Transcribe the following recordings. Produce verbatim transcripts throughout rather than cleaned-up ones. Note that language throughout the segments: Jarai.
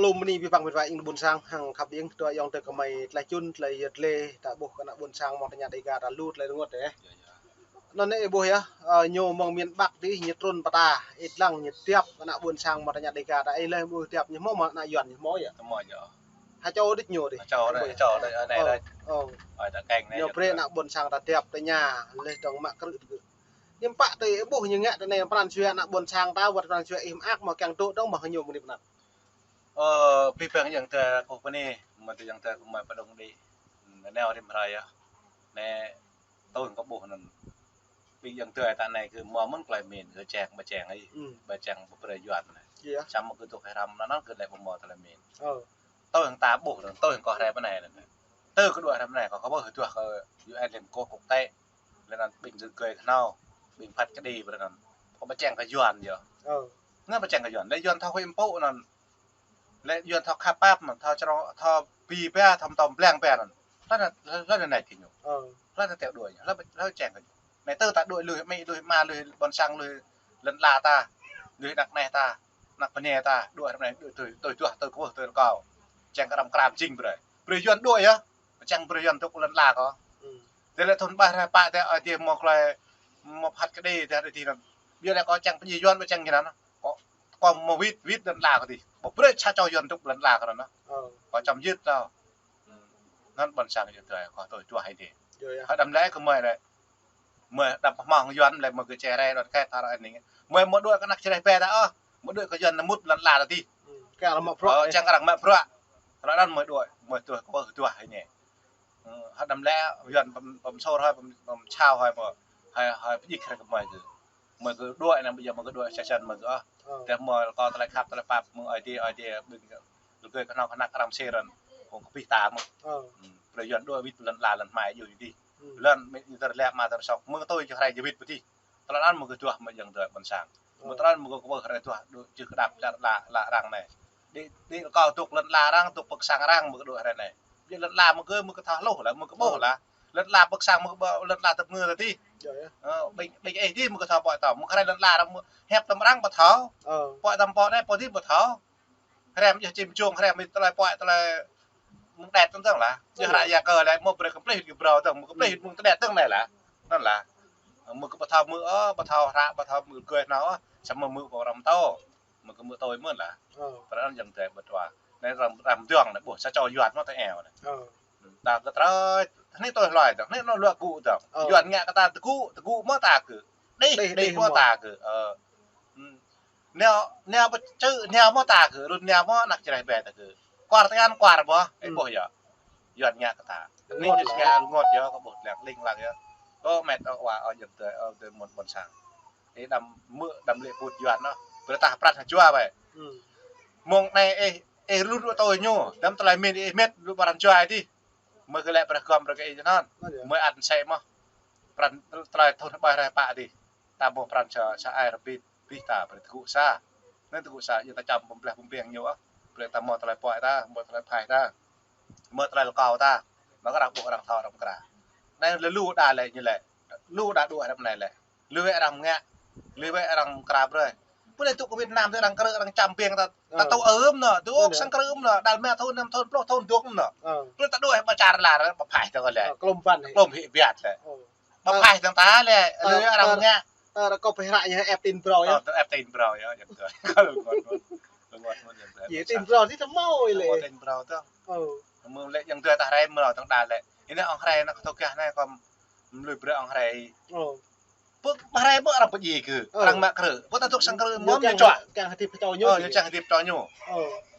Lŏm anai ƀing păng ƀing wa ing ƀôn sang hăng khăp ing, tơdơi ayŏng adơi gơmơi tơlơi čun, tơlơi yơh tơlơi, ta ƀuh kơ ană ƀôn sang mơ̆ng tơña Dega ta lu tơlơi rơngot yơh. Anŭn anai ih ƀuh yơh, ơ, ñu mơ̆ng miền Bắc dih, ñu trŭn pơ ta, ih lăng ñu tiăp ană ƀôn sang mơ̆ng tơña Dega ta, ih lĕ ƀuh tiăp ñu hmâo mơ̆ ană Yuan ñu hmâo yơh. Hmâo yơh. Hơčâo đôč ñu dih. Hơčâo đôč, hơčâo đôč, anai đôč. Ơ. Ơi, ta keng anai ñu brơi ană ƀôn sang ta tiăp tơña, lĕ dong mă krư̆ tơ gơ̆. Ñu pă tơ ih ƀuh ñu ngă tơ anai pran jua ană ƀôn sang ta, wơ̆t pran jua ih mơak mơ̆ kiăng dŏ dong mơ̆ ñu mơ̆ng anai pơnăp. Ơ, ƀing păng ayŏng adơi kâo pơ anai, mơ̆ tơ ayŏng adơi kâo mơ̆ pơdŏng đĭ. Anai rĭm hrơi yơh. Anai tui kâo ƀuh anŭn. Ƀing ayŏng adơi ta anai kơ mơ̆ mơ̆n tơlơi min, kơ čang, ƀa čang ih. Ƀa čang ƀu brơi Yuan anai. Samơ̆ kơ tŭ kơ hrăm anŭn kơ lĕ ƀu mơ̆ tơlơi min. Tui hăng ta ƀuh anŭn, tui hăng kâo hrơi pơ anai anŭn. Tui kơ đuaĭ hrơi pơ anai kâo, kâo ƀuh hơduah kơ U N Liên Hợp Quốc, quốc tế. Lĕ anŭn ƀing gơ̆ gơi kơhnâo, ƀing phat kơđi brơi anŭn. Kâo ƀa čang kơ Yuan yơh. Anŭn ƀa čang kơ Yuan. Lĕ Yuan thâo huĭ mpŭ anŭn. Lĕ Yuan thâo khăp pap mơ̆n, thâo črŏ, thâo pi pia, thâo mơtâo blang pia anŭn. Hlơi anŭn, hlơi anŭn nač kơ ñu. Hlơi anŭn teo đuaĭ ñu. Hlơi, hlơi čang kơ ñu. Anai tơ ta đuaĭ lui amĭ, lui ama, lui ƀôn sang, lui lŏn ala ta, lui ană kơnai ta, ană bơnai ta, đuaĭ hrơi anai, đuaĭ tui, tui hơduah, tui kwưh, tui rơkâo. Čang kơ răm kram jing brơi. Brơi Yuan đuaĭ yơh. Čang brơi Yuan dŏ lŏn ala kâo. Tơlơi thun ƀah rai pă tơ, ơ, tơ mơ̆ tơlơi, mơ̆ phat kơđi tơ, tơ anŭn. Biă lĕ kâo čang pơdjai Yuan, ƀu čang ñu anŭn. Kâo, kâo mơ̆ wĭt, wĭt lŏn ala kâo dih. Ƀu brơi sa čô Yuan dŏ lŏn ala kâo anŭn. Kâo čăm yit tơ. Anŭn ƀôn sang ayŏng adơi, kâo tui hơduah hĭ dih. Hơđăm lĕ kơ mơi lĕ. Mơi đăm pơhmăng Yuan lĕ mơi kơ čơrai đŏt kĕt thar anai. Mơi mơ̆ đuaĭ kơ ană čơrai ƀe ta ôh. Mơ̆ đuaĭ kơ Yuan anŭn mŭt lŏn ala ta dih. Ơ, čang arăng mă bruă. Ơ, čang arăng mă bruă. Tơlơi anŭn mơi đuaĭ, mơi tui, kâo tui hơduah hĭ ñu. Ơ, hơđăm lĕ Yuan pơm, pơm sôr hơi, pơm, pơm čao hơi mơ̆. Hơi, hơi pơdjik hrơi kơ mơi kơ. Mơi kơ đuaĭ anŭn, ƀu djơ̆ mơi kơ đuaĭ sa čăn mơi kơ. Tơ mơi kâo tơlơi khăp, tơlơi pap mơ̆ng Ơi Adai, Ơi Adai ƀing gơ̆ gơi kơhnâo kơhnăk arăng sơrăn. Kâo kơ pih ta mơ̆. Brơi Yuan đuaĭ wĭt lŏn ala lŏn hmai djuai dih. Lŏn mĕt ñu tơlơi lĕ mă tơlơi sŏk. Mơi kơ tui čơrai djuai wĭt pơ dih. Tơlơi anŭn mơi kơ hơduah mơi ayŏng adơi ƀôn sang. Mơi tơlơi anŭn mơi kơ kwưh hrơi hơduah đuaĭ čih kơdăp čar ala, ala arăng anai. Đĭ, đĭ kâo dŏ lŏn ala arăng, dŏ pơ sang arăng mơi kơ đuaĭ hrơi anai. Biă lŏn ala mơi kơ, mơi kơ thâo hluh lah, mơi kơ ƀuh lah. Lŏn ala pơ sang mơi kơ ƀuh lŏn ala tơpơngư ta dih. Ơ, ƀing, ƀing ih dih mơi kơ thâo pơ̆i tơm. Mơi kơ hrơi lŏn ala arăng mơi hiăp tơm arăng ƀu thâo. Pơ̆i tơm pơ̆ anai pơ̆ dih ƀu thâo. Hrăm yơh čim čung, hrăm yơh tơlơi pơ̆i, tơlơi mơ̆ng đet tơ̆ng lah. Yơh hră ya kơ lĕ mơ̆ brơi kơplih kơ brơi tơ̆ng, mơ̆ kơplih mơ̆ng tơdet tơ̆ng anai lah. Anŭn lah. Mơ̆ kơ ƀu thâo mơ̆, ơ, ƀu thâo hră, ƀu thâo mơ̆ gơi anŭn, ơ, samơ̆ mơ̆ pô răm tâo. Mơ̆ kơ mơ̆ tui mơ̆n lah. Tơlơi anŭn ayŏng adơi ƀuh wa. Anai răm, răm duang anai ƀuh, sa čô Yuan mơ̆ tơ eo anai. Ta kơ tơlơi, anai tui hloi tơ̆ng, anai anŭn luă gŭ tơ̆ng. Yuan ngă kơ ta tơgŭ, tơgŭ mơ̆ ta kơ. Đih, đih mơ̆ ta kơ. Ơ. Nao, nao pơ čư̆, nao mơ̆ ta kơ, run nao mơ̆ ană čơrai ƀe ta kơ. Kuar tơngan kuar mơ̆, ih ƀuh yơh. Yuan ngă kơ ta. Anai ñu ngă rơngot yơh, kâo ƀuh lăng ling lăng yơh. Kâo met ơ wa, ơ ayŏng adơi, ơ adơi mơ̆n ƀôn sang. Ih đăm mơ̆, đăm lĕ put Yuan anŭn. Brơi ta pran jua ƀai. Mơ̆ng anai ih, ih lu lu tui ñu, đăm tơlơi min ih met lu pran jua dih. Mơi kơ lĕ brơi gom brơi kơ ih anŭn. Mơi ăn sĕ mơ̆. Pran tơlơi thun ƀai rai pă dih. Ta mơ̆ pran sa, sa ai rơbit. Pih ta brơi tơgŭ sa. Anŭn tơgŭ sa, yua ta čăm pơm blah pơm biang ñu ôh. Brơi ta mơ̆ tơlơi pơ̆i ta, mơ̆ tơlơi phaih ta. Mơ̆ tơlơi rơkâo ta. Mơ̆ kơ arăng ƀuh arăng thâo arăng kra. Anai lĕ lu đa lĕ ñu lĕ. Lu đa đuaĭ hrăm anai lĕ. Lu wĕ arăng ngă. Lu wĕ arăng kra brơi. Pơ lĕ dŏ kơ Việt Nam tơ arăng krư̆ arăng čăm biang ta. Ta tŭ ưm anŭn. Dŏ sang krư̆ anŭn. Đal mă thun năm thun pluh thun dŏ anŭn. Pơ lĕ ta đuaĭ ƀa čar la arăng ƀu phaih tơ lĕ. Klom hĭ biăt lĕ. Ƀu phaih tơ̆ng ta lĕ, ơ, lu arăng ngă. Ơ, kâo pơhră ñu ĕp tin brơi yơh. Ơ, ĕp tin brơi yơh, ayŏng adơi. Kâo lu ngot mơ̆n. Lu ngot mơ̆n ayŏng adơi. Yơh, tin brơi dih tơmâo lĕ. Lu ngot tin brơi tơ̆ng. Mơ̆ lĕ ayŏng adơi ta hrơi mơ̆ tơ̆ng đa lĕ. Anai ŏng hrơi anŭn kâo thâo gah anai kâo mlui brơi ŏng hrơi. Pơ ƀa hrơi ƀu arăng pơdjai kơ. Arăng mă krư̆. Pơ ta dŏ sang krư̆ mơ̆ ñu čuă. Kiăng hơdip pơtô ñu. Ơ, ñu kiăng hơdip pơtô ñu.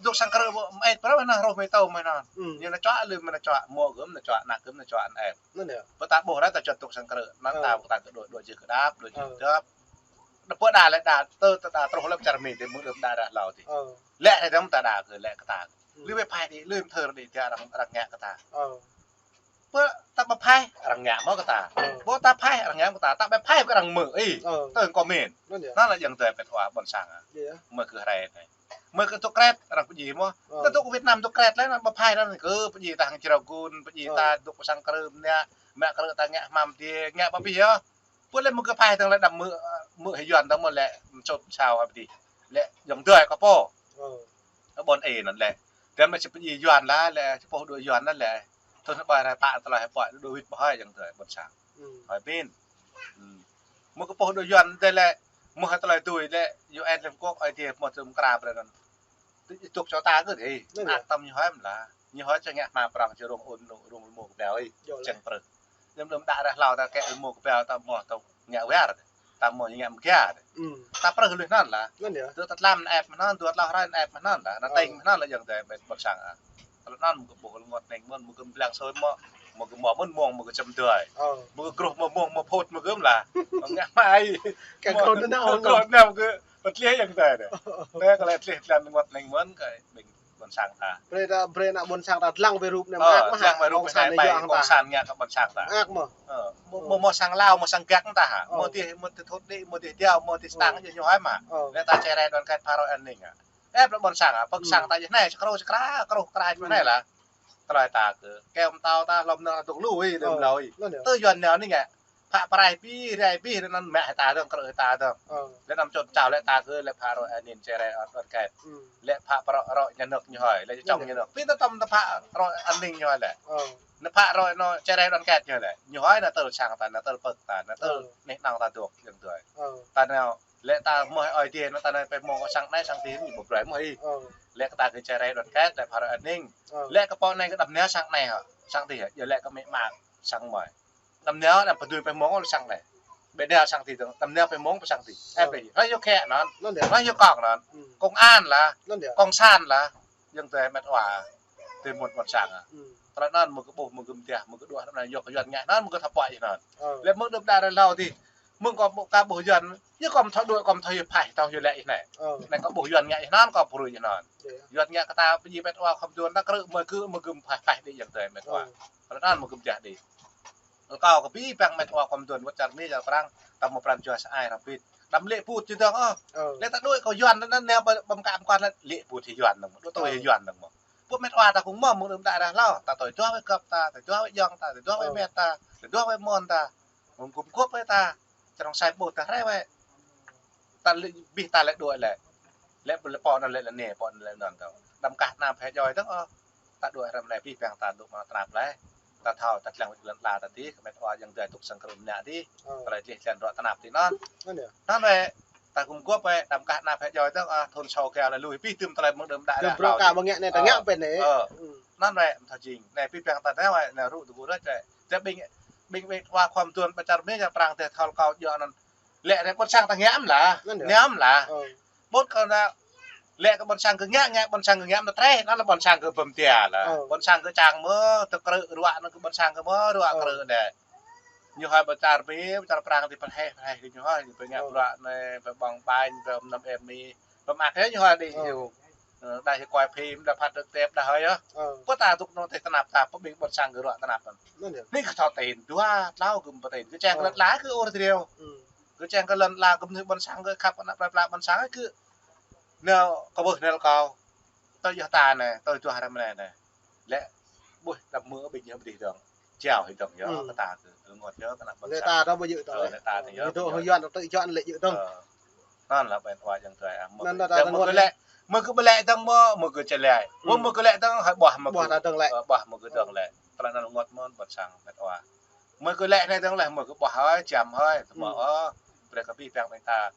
Dŏ sang krư̆ ƀu mơit brơi anŭn roh mơit tâo mơ̆ anŭn. Ñu anŭn čuă, lu mơ̆ anŭn čuă, mơ̆ gơ̆ anŭn čuă, ană gơ̆ anŭn čuă, anŭn ĕp. Anŭn yơh. Pơ ta ƀuh ră ta čuăt dŏ sang krư̆, anŭn ta, ta kơ đuaĭ, đuaĭ čih kơdăp, đuaĭ čih dăp. Đa pơ đa lĕ đa, tơ, tơ đa truh lĕ čar mi, tơ mơ̆ đơ̆m đa ră hlâo dih. Lĕ hrơi dơ̆m ta đa kơ lĕ kơ ta. Lu wĕ phaih dih, lu mơthơr dih, tơ arăng, arăng ngă kơ ta. Pơ ta ƀu phaih, arăng ngă mơ̆ kơ ta. Pơ ta phaih, arăng ngă mơ̆ kơ ta. Ta ƀu phaih, arăng mơ̆, ih. Tơ kâo min. Anŭn lĕ ayŏng adơi pet wa ƀôn sang. Mơ̆ kơ hrơi anai. Mơ̆ kơ dŏ kret, arăng pơdjai mơ̆. Ta dŏ kơ Việt Nam dŏ kret lĕ, anŭn ƀu phaih anŭn kơ pơdjai ta hăng črâo gun, pơdjai ta dŏ pơ sang krư̆ anai, mă krư̆ ta ngă hmam dih, ngă ƀu pih yơh. Pơ lĕ mơ̆ kơ phaih tơ̆ng lĕ đăm mơ̆, mơ̆ hĭ Yuan tơ̆ng mơ̆ lĕ, mơ̆ čŏp sao hă pơdjai. Lĕ ayŏng adơi kâo pô. Ƀôn ê anŭn lĕ. Tơm lĕ či pơjing Yuan lah lĕ, či pơh đuaĭ Yuan lah lĕ. Tơl ƀai rai pă tơlơi hơpă đuaĭ wĭt ƀơi hơi yang tơi ƀôn sang. Hơi pin. Mơ̆ kơ pơh đuaĭ Yuan tơi lĕ, mơ̆ hơi tơlơi tui lĕ, U N Liên Hợp Quốc ai tiê mơ̆ tơm kra brơi anŭn. Tui tuk čô ta kơ dih. Anŭn yơh. Tăm ñu hơi mơ̆ lah. Ñu hơi čơ ngă hma prong čơ rông ôn nô, rông mơ̆ kơ ƀiao ih. Čeng prơh. Lơm lơm đă rah hlâo ta kĕ mơ̆ kơ ƀiao ta mơ̆ tơm ngă wơr. Ta mơ̆ ngă mơgia. Ta prơh lui anŭn lah. Anŭn yơh. Tui ta tlam ep mơ̆ anŭn, tui ta hlâo hrơi ep mơ̆ anŭn lah. Anŭn tơ̆ng mơ̆ anŭn lah yang tơi ƀôn sang ah. Tơl anŭn mơ̆ kơ ƀuh lơngot ning mơ̆n, mơ̆ kơ blang sôi mơ̆, mơ̆ kơ mơ̆ mơ̆n mơ̆ng, mơ̆ kơ čem tơi. Mơ̆ kơ gruh mơ̆ mơ̆ng, mơ̆ phŭt mơ̆ kơ mơ̆n lah. Ngă mai. Kơ gruh anŭn, kơ gruh anŭn kơ pơtlih yang tơi dih. Tơi kơ lĕ tlih tlam lơngot ning mơ̆n kơ ƀing ƀôn sang ta. Brơi ta, brơi ană ƀôn sang ta dlăng wai rup anai mơak mơ̆ hă. Dlăng wai rup anai ƀai cộng sản ngă kơ ƀôn sang ta. Mơak mơ̆. Mơ̆, mơ̆ sang Lao, mơ̆ sang Găk ta hă. Mơ̆ dih, mơ̆ dih thut đĭ, mơ̆ dih tiao, mơ̆ dih stang ñu ñu hơi mơ̆. Lĕ ta čơrai đoàn kết phara an ninh ah. Ĕp lĕ ƀôn sang ah, pơ̆k sang ta yơh anai, čơkrô čơkra, krô kra yơh anai lah. Tơlơi ta kơ, kơ mơtao ta, lŏm nơ̆ng ta dŏ lui, lŏm lui. Tơ Yuan nao anai ngă. Phă prai pi, rai pi, anŭn mă ta dơ̆ng, krư̆ ta dơ̆ng. Lĕ anăm čŏt čao lĕ ta kơ, lĕ phara an ninh čơrai đoàn kết. Lĕ phă pơrŏ rŏ nhà nước ñu hơi, lĕ čŏng nhà nước. Pi ta tơm ta phă rŏ an ninh ñu hơi lĕ. Nă phă rŏ nô čơrai đoàn kết ñu hơi lĕ. Ñu hơi nă tơl sang ta, nă tơl pơ̆k ta, nă tơl nih nong ta dŏ, yang tơi. Ta nao Lĕ ta mơ̆ ơi tiê, nă ta nao pơ mơ̆ng sang anai sang ti ñu ƀu brơi mơ̆ ih. Lĕ kơ ta kơ čơrai đoàn kết, lĕ phara an ninh. Lĕ kơ pô anai kơ đăm nao sang anai hă, sang ti hă, yơh lĕ kơ mĕ mă sang mơ̆. Đăm nao đăm pơdui pơ mơ̆ng sang anai. Ƀĕ nao sang ti dơ̆ng, đăm nao pơ mơ̆ng pơ sang ti. Ĕp lĕ, hơi yua kĕ anŭn. Hơi yua kông anŭn. Công an lah, cộng sản lah. Yang tơi met wa. Tơi mŭt ƀôn sang ah. Tơlơi anŭn mơ̆ kơ ƀuh, mơ̆ kơ mơtiah, mơ̆ kơ đuaĭ anŭn, yua kơ Yuan ngă anŭn, mơ̆ kơ thâo pơhiăp anŭn. Lĕ mơ̆ng đưm đă ră hlâo dih. Mơ̆ng kâo ƀu, kâo ƀuh Yuan, yua kâo mơ̆ thâo đuaĭ, kâo mơ̆ thâo yua phaih, thâo yua lĕ ih anai. Anai kâo ƀuh Yuan ngă ih anŭn, kâo brơi ih anŭn. Yuan ngă kơ ta pơjing met wa khŏm duôn ta krư̆ mơ̆ kơ mơ̆ gơ̆m phaih phaih đĭ yang tơi met wa. Tơlơi anŭn mơ̆ gơ̆m tiah đĭ. Kâo kơ abih bang met wa khŏm duôn wơ̆t čar Mi čar Prang, ta mơ̆ pran jua sa ai rơbit. Đăm lĕ put či dơ̆ng ôh. Lĕ ta đuaĭ kơ Yuan anŭn, anŭn nao ƀăm kă ƀăm kuan lĕ put hĭ Yuan dơ̆ng mơ̆, đuaĭ tui hĭ Yuan dơ̆ng mơ̆. Put met wa ta kung mơ̆, mơ̆ng đưm đă ră hlâo, ta tui duah wai gơ̆p ta, tui duah wai ayŏng ta, tui duah wai met ta, tui duah wai mơ̆n ta. Mơ̆ng gum gŏp wai ta. Čơrông sai ƀuh ta rai wai. Ta lĕ, abih ta lĕ đuaĭ lĕ. Lĕ ƀu lĕ pô anŭn lĕ lĕ anai, pô anŭn lĕ anŭn dơ̆ng. Đăm kah tơnap hĕ joi dơ̆ng ôh. Ta đuaĭ răm anai abih bang ta dŏ mă tơnap lĕ. Ta thâo, ta tlăng wĭt lŏn ala ta dih, kơ met wa yang dơi tŭk sang krư̆ mơnă dih. Tơlơi tlih tlăn rŏ tơnap ti anŭn. Anŭn wai, ta gum gŏp wai, đăm kah tơnap hĕ joi dơ̆ng ôh, thun sô keo lĕ lui, abih tơm tơlơi mơ̆ng đưm đă ră hlâo. Anŭn wai, mơ̆ thâo jing. Anai abih bang ta nao wai, nao rŭ tơgŭ rơ̆t wai. Tơ ƀing, ƀing, ƀing wa khŏm duôn ƀơi čar Mi čar Prang tơ thâo kâo djơ̆ anŭn. Lĕ anai ƀôn sang ta ngă mơ̆ lah. Anŭn yơh. Ngă mơ̆ lah. Ƀôn kơ anai, lĕ kơ ƀôn sang kơ ngă, ngă ƀôn sang kơ ngă mơ̆ treh, anŭn lĕ ƀôn sang kơ pơm tia lah. Ƀôn sang kơ čang mơ̆, tơ krư̆ ruă anŭn kơ ƀôn sang kơ mơ̆, ruă krư̆ anai. Ñu hơi ƀơi čar Mi, ƀơi čar Prang ti pơhaih, pơhaih kơ ñu hơi, ñu pơngă ruă anai, pơbong bañ, pơm năm em mi. Pơmă kơ ñu hơi đĭ ñu. Đa hĭ quay phim, đa phát trực tiếp, đa hơi yơh. Pơ ta dŏ nao tơ tơnap ta, pơ ƀing ƀôn sang kơ ruă tơnap anŭn. Anŭn yơh. Anai kơ thâo tin, dua, tlâo gơ̆m pơtin. Kơ čang kơ lŏn ala kơ ur triu. Kơ čang kơ lŏn ala gơ̆m nui ƀôn sang kơ khăp ană plơi pla ƀôn sang kơ. Nao kơ ƀuh nao kâo. Tơ yơh ta anai, tơ juah răm anai anai. Lĕ ƀuh đăm mơ̆ ƀing ñu ƀu dih dơ̆ng. Jao hĭ dơ̆ng yơh, kơ ta kơ lơngot yơh, kơ ană ƀôn sang. Lĕ ta dơ̆ng ƀu djơ̆ dơ̆ng. Ơ, lĕ ta dơ̆ng yơh. Ñu dŏ hơyuan tơ Yuan lĕ djơ̆ dơ̆ng. Anŭn lah ƀing wa yang tơi ah. Anŭn ta lơngot lĕ. Mơ̆ kơ ƀu lĕ dơ̆ng mơ̆, mơ̆ kơ či lĕ. Mơ̆, mơ̆ kơ lĕ dơ̆ng, hơi ƀuah mơ̆ kơ. Ƀuah ta dơ̆ng lĕ. Ƀuah mơ̆ kơ dơ̆ng lĕ. Tơlơi anŭn lơngot mơ̆n ƀôn sang met wa. Mơ̆ kơ lĕ anai dơ̆ng lĕ, mơ̆ kơ ƀuah hơi, jăm hơi, tơmơ̆ ôh. Brơi kơ abih bang ƀing ta.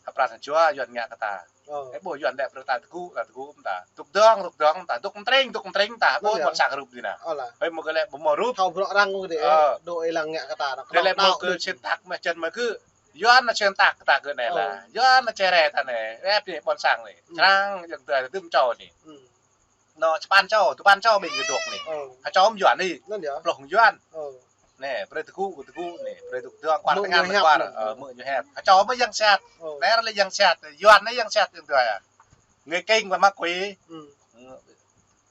Hơpran hơjua Yuan ngă kơ ta. Ơ, ƀuh Yuan lĕ brơi ta tơgŭ, ta tơgŭ ta. Dŏ dơ̆ng, dŏ dơ̆ng ta. Dŏ mơtring, dŏ mơtring ta. Ƀuh ƀôn sang rup dih nă. Hơi mơ̆ kơ lĕ ƀu mơ̆ rup. Thâo bruă arăng kơ dih. Ơ. Dŏ ih lăng ngă kơ ta. Lĕ mơ̆ kơ sĭt tak mơ̆ čen mơ̆ kơ. Yuan nă sĭt tak kơ ta kơ anai lah. Yuan nă čơrai ta anai. Ĕp anai ƀôn sang anai. Čang yang tơi tơm čô anai. Nao čơpăn čô, tơpăn čô ƀing kơ dŏ anai. Hơčôm Yuan anai. Anŭn yơh. Pluh Yuan. Anai, brơi tơgŭ, tơgŭ anai, brơi tơgŭ dơ̆ng, kuar tơngan kuar, mơ̆ ñu hiăp. Hơčôm mơ̆ yang sat. Anai lĕ yang sat, Yuan anai yang sat yang tơi ah. Người Kinh và ma quỷ.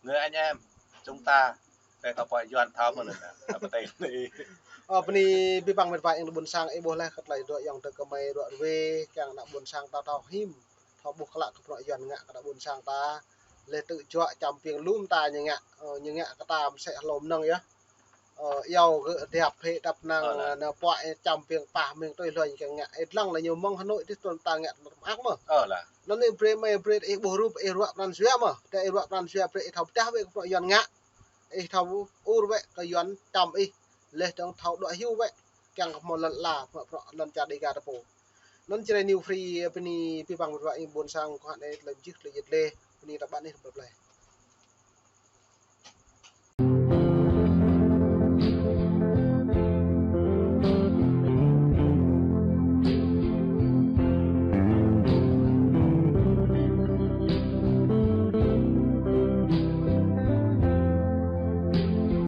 Người anh em, chúng ta, tơ kơ pô Yuan thâo mơ̆n anŭn, ta pơtê anai. Ơ, bơni abih bang met wa yang tơ ƀôn sang, ih ƀuh lĕ kơ tơlơi dŏ yang tơ kơmơi dŏ rơwe, kiăng ană ƀôn sang ta thâo him, thâo ƀuh klă kơ bruă Yuan ngă kơ ană ƀôn sang ta. Lĕ tơjuă čăm piêng lŏm ta ñu ngă, ơ, ñu ngă kơ ta mơsĕ hlô mơnơ̆ng yơh. Ơ, iâu gơ̆ điăp hĭ tăp năng, ơ, lah, nao pơhiăp čăm ƀing pah ƀing tui hloi kiăng ngă. Ih lăng lĕ ñu mơ̆ng Hà Nội tih tơl ta ngă tơlơi mơak mơ̆. Ơ lah. Anŭn anai brơi mơi brơi ih ƀuh rup ih ruă pran jua mơ̆. Tơ ih ruă pran jua brơi ih thâo pơdah wơ̆t kơ bruă Yuan ngă. Ih thâo ur wơ̆t kơ Yuan čăm ih. Leh dơ̆ng thâo đuaĭ hyu wơ̆t. Kiăng kơ hmâo lŏn ala, hmâo bruă lŏn čar Dega ta pô. Anŭn Jrai New Free, bơni abih bang bruă ih ƀôn sang kơ hăng ih tơlơi jih tơlơi jit leh. Bơni tơpă ih tơlơi plơi.